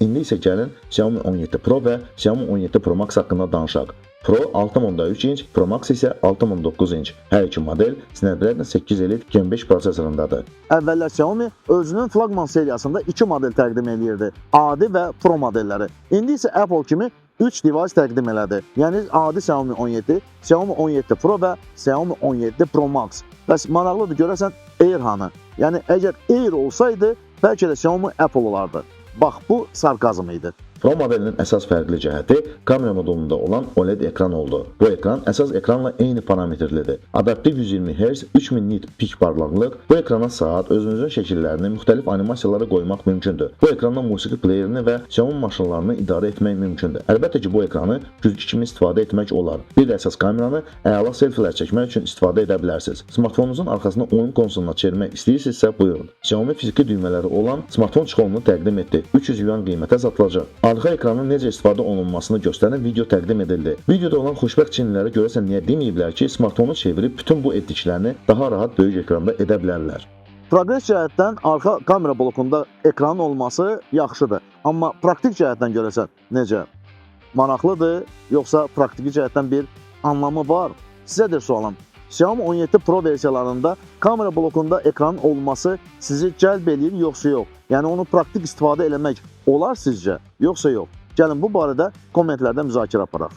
İndi isə gəlin Xiaomi 17 Pro və Xiaomi 17 Pro Max haqqında danışaq. Pro 6.3 inç, Pro Max isə 6.9 inç. Hər iki model Snapdragon 8 Elite Gen 5 prosesorundadır. Əvvəllər Xiaomi özünün flaqman seriyasında iki model təqdim eləyirdi. Adi və Pro modelləri. İndi isə Apple kimi 3 device təqdim elədi. Yəni adi Xiaomi 17, Xiaomi 17 Pro və Xiaomi 17 Pro Max. Bəs maraqlıdır görəsən Air hanı? Yəni əgər Air olsaydı, bəlkə də Xiaomi Apple olardı. Bax bu sarkazm idi. Pro modelinin əsas fərqli cəhəti kamera modulunda olan OLED ekran oldu. Bu ekran əsas ekranla eyni parametrlidir. Adaptiv 120 Hz, 3000 nit pik parlaqlıq. Bu ekrana saat, özünüzün şəkillərini, müxtəlif animasiyaları qoymaq mümkündür. Bu ekranla musiqi pleyerini və Xiaomi maşınlarını idarə etmək mümkündür. Əlbəttə ki, bu ekranı güzgü kimi istifadə etmək olar. Bir də əsas kameranı əla selfilər çəkmək üçün istifadə edə bilərsiniz. Smartfonunuzun arxasını oyun konsoluna çevirmək istəyirsinizsə, buyurun. Xiaomi fiziki düymələri olan smartfon çexolunu təqdim etdi. 300 yuan qiymətə satılacaq. Arxa ekranın necə istifadə olunmasını göstərən video təqdim edildi. Videoda olan xoşbəxt çinlilərə görəsən niyə deməyiblər ki, smartfonu çevirib bütün bu etdiklərini daha rahat böyük ekranda edə bilərlər. Proqres cəhətdən arxa kamera blokunda ekranın olması yaxşıdır. Amma praktik cəhətdən görəsən necə? Maraqlıdır, yoxsa praktiki cəhətdən bir anlamı var? Sizədir sualım. Xiaomi 17 Pro versiyalarında kamera blokunda ekranın olması sizi cəlb eləyir yoxsa yox? Yəni onu praktik istifadə eləmək olar sizcə, yoxsa yox? Gəlin bu barədə kommentlərdə müzakirə aparaq.